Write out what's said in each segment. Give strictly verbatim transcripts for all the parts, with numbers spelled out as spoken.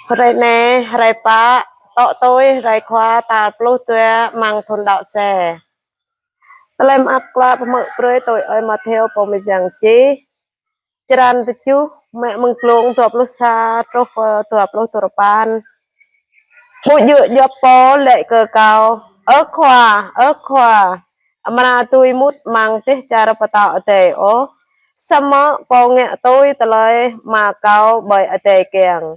Hrơi anai, hrơi pă, tŏ tui hrơi Khua tal pluh dua amăng thun đăo se. Tơlơi mơak klă pơmơ̆ brơi tui ơi Mattheo pô mơyang čih. Črăn tơjuh, mơ̆ng glông dua pluh sa truh pơ dua pluh duapăn. Ƀu djơ̆ djŏp pô laĭ kơ Kâo: Ơ Khua, ơ Khua, amra dưi mŭt amăng dêh čar pơtao adai ôh, samơ̆ pô ngă tui tơlơi mă Kâo ƀơi adai kiăng.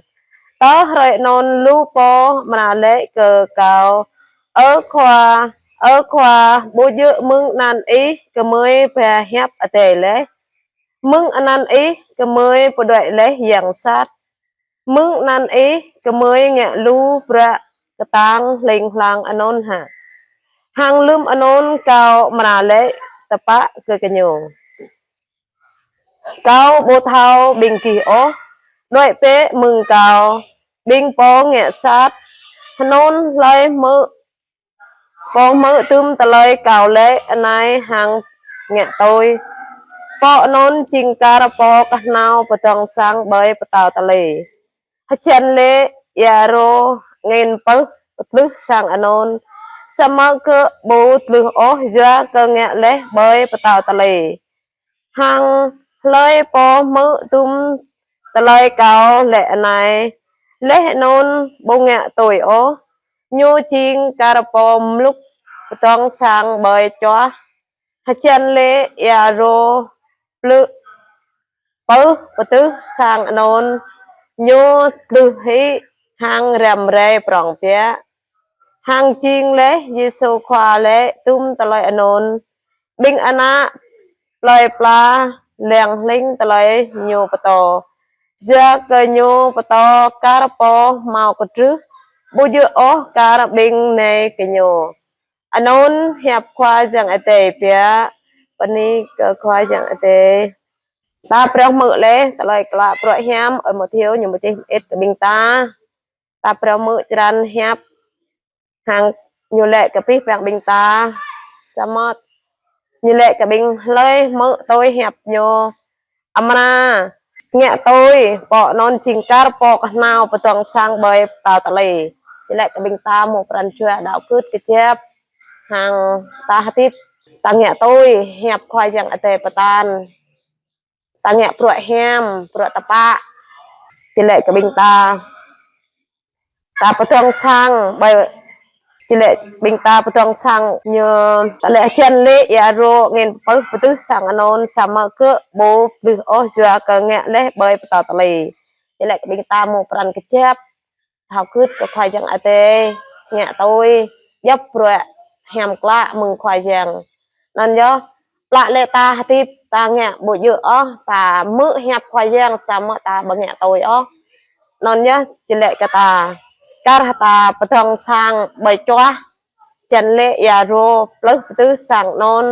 Tơ hrơi anŭn lu pô amra laĭ kơ Kâo: Ơ Khua, ơ Khua, ƀu djơ̆ mơ̆ng anăn Ih gơmơi ba hiăp adai laih, mơ̆ng anăn Ih gơmơi pơđuaĭ laih yang sat, mơ̆ng anăn Ih gơmơi ngă lu bruă kơtang hling hlang anŭn hă? Hăng lơ̆m anŭn Kâo amra laĭ tơpă kơ gơñu: Kâo ƀu thâo ƀing gih ôh, đuaĭ bĕ mơ̆ng Kâo, ƀing pô ngă sat. Anŭn hlơi hmư̆, pô hmư̆ dŭm tơlơi Kâo laĭ anai hăng ngă tui, pô anŭn jing kar pô kơhnâo pơdơ̆ng sang ƀơi pơtâo tơlơi. Hơjăn lĕ ia rô angin pơh pơtlưh sang anŭn, samơ̆ gơ̆ ƀu tlưh ôh yua kơ ngă laih ƀơi pơtâo tơlơi. Hăng hlơi pô hmư̆ dŭm tơlơi Kâo laĭ anai, laih anŭn ƀu ngă tui ôh, ñu jing kar pô mlŭk pơdơ̆ng sang ƀơi čuah. Hơjăn lĕ ia rô plư pơh pơtlưh sang anŭn, ñu tlưh hĭ hăng răm rai prŏng biă. Hăng jing laih Yêsu Khua laĭ dŭm tơlơi anŭn, ƀing ană plơi pla lăng hling tơlơi Ñu pơtô, yua kơ Ñu pơtô kar pô hmâo kơtrưh, ƀu djơ̆ ôh kar ƀing nai kơ Ñu. Anŭn hiăp Khua Yang Adai biă. Bơni kơ Khua Yang Adai. Ta phrâo hmư̆ laih tơlơi klă bruă hiam ơi Mattheo ñu pơčih mơit kơ ƀing ta. Ta phrâo hmư̆ črăn hiăp hăng ñu laĭ kơ pih păng ƀing ta. Samơ̆ ñu laĭ kơ ƀing hlơi hmư̆ tui hiăp ñu amra ngă tui, pô anŭn jing kar pô kơhnâo pơdơ̆ng sang ƀơi pơtâo tơlơi. Či laĭ kơ ƀing ta mơ̆ pran jua đaŏ gưt kơjăp hăng ta hơdip, ta ngă tui hiăp Khua Yang Adai pơtă, ta ngă bruă hiam, bruă tơpă. Či laĭ kơ ƀing ta ta pơdơ̆ng sang ƀơi, či laĭ ƀing ta pơdơ̆ng sang ñu, ta laĭ hơjăn lĕ ia rô angin pơh pơtlưh sang anŭn, samơ̆ gơ̆ ƀu tlưh ôh yua kơ ngă laih ƀơi pơtâo tơlơi. Či laĭ kơ ƀing ta mơ̆ pran kơjăp, thâo gưt kơ Khua Yang Adai, ngă tui djŏp bruă hiam klă mơ̆ng Khua Yang. Anŭn yơh, plă lĕ ta hơdip, ta ngă ƀu djơ̆ ôh, ta hmư̆ hiăp Khua Yang samơ̆ ta ƀu ngă tui ôh. Anŭn yơh, či laĭ kơ ta, kar hăng ta pơdơ̆ng sang ƀơi čuah, hơjăn lĕ ia rô plưh pơtlưh sang anŭn,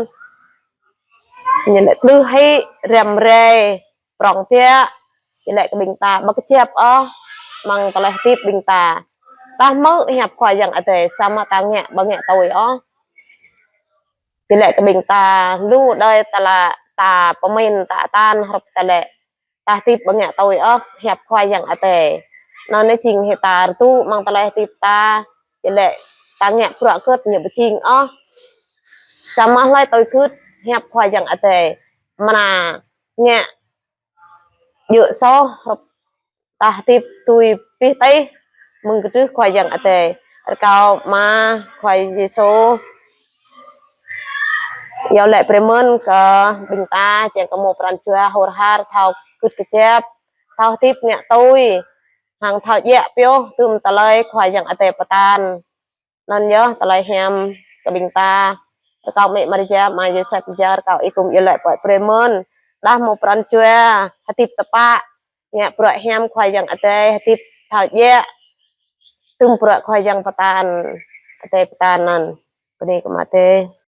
ñu laĭ tlưh hĭ răm rai prŏng biă. Či laĭ kơ ƀing ta ƀu kơjăp ôh amăng tơlơi hơdip ƀing ta. Ta hmư̆ hiăp Khua Yang Adai samơ̆ ta ngă ƀu ngă tui ôh. Či laĭ kơ ƀing ta lu đơi ta laĭ ta pơmĭn ta atan hrup ta laĭ ta hơdip ƀu ngă tui ôh hiăp Khua Yang Adai. Anŭn jing hĭ ta rơdu amăng tơlơi hơdip ta, či laĭ ta ngă bruă gơ̆t ñu ƀu jing ôh. Samơ̆ hlơi tui gưt hiăp Khua Yang Adai, amra ngă djơ̆ soh hrup ta hơdip tui pih tih mơ̆ng kơtrưh Khua Yang Adai. Rơkâo Ama Khua Yêsu iâu laĭ brơi mơ̆n kơ ƀing ta, čang kơ mơ̆ pran jua hur har, thâo gưt kơjăp, thâo hơdip ngă tui, hăng thâo djă̱ pioh dŭm tơlơi Khua Yang Adai pơtă. Anŭn yơh tơlơi hiam kơ ƀing ta. Rơkâo Mĕ Maria, Ama Yôsep, Yang rơkâo ih gum iâu laĭ pơ̆ brơi mơ̆n, đah mơ̆ pran jua hơdip tơpă, ngă bruă hiam Khua Yang Adai, hơdip thâo djă̱ dŭm bruă Khua Yang pơtă, Adai pơtă anŭn. Bơni kơ Ama Adai.